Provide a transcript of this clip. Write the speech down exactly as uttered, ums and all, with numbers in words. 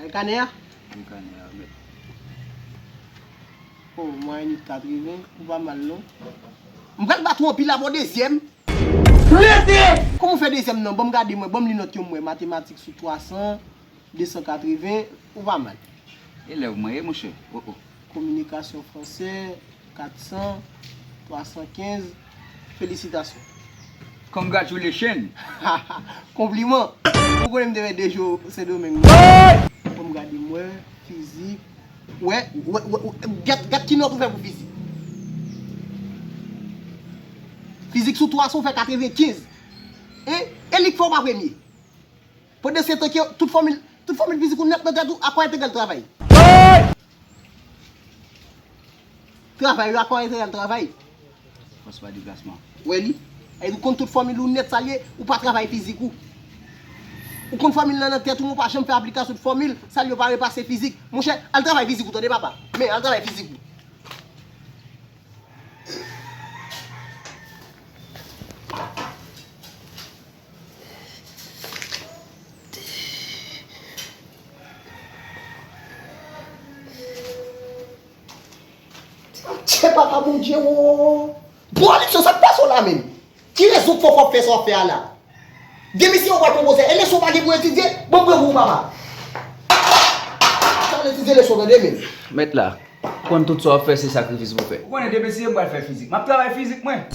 Kanè a? Wi, kanè a, mèt. O, mwayèn uit katreven, ou pa mal non. M pral bat ou anpil la pou dezyèm. Kòman w fè dezyèm nan? Ban m gade mwen, ban m li nòt yo m wè. Matematik sou twa san, de san katreven, ou pa mal. Elèv mwen ye, monchè. O, o. Kominikasyon fransè, kat san, twa san kenz. Felisitasyon. Congratulations! Konpliman! Ou konnen m te fè de jou Sendomeng non. Ban m gade m wè, fizik. Wè, wè, wè, wè, gad, gad ki nòt ou fè pou fizik. Fizik sou twa san ou fè katrevenkenz. E, e li k fè w pa premye. Pandan se tan ke tout fòmil, tout fòmil fizik ou nèt nan tèt ou, a quoi est égal travay? Travay, a quoi est égal travay? Fòs pa deplasman. Wè li? Ay, ou konn tout fòmil ou nèt sa l ye, ou pa travay fizik ou. Ou konn fòmil nan nan tèt ou, men ou pa janm fè aplikasyon de fòmil, sa l yo pa repase fizik. Monchè, al travay fizik ou, tande papa. Men, al travay fizik ou. Tchè papa Bondye wo. Bon Aleksyon, sa k pase w la menm? Ki rezon k fè w fè sa w ap fè a la? Demen si yo pral pwopoze, e leson pa gen pou etidye? Bon, pran pou ou papa. Sa w etidye leson tande menm. Mèt la, konn tout sa w ap fè se sakrifis pou fè. Ou konnen demen si m pral fè fizik. M ap travay fizik mwen.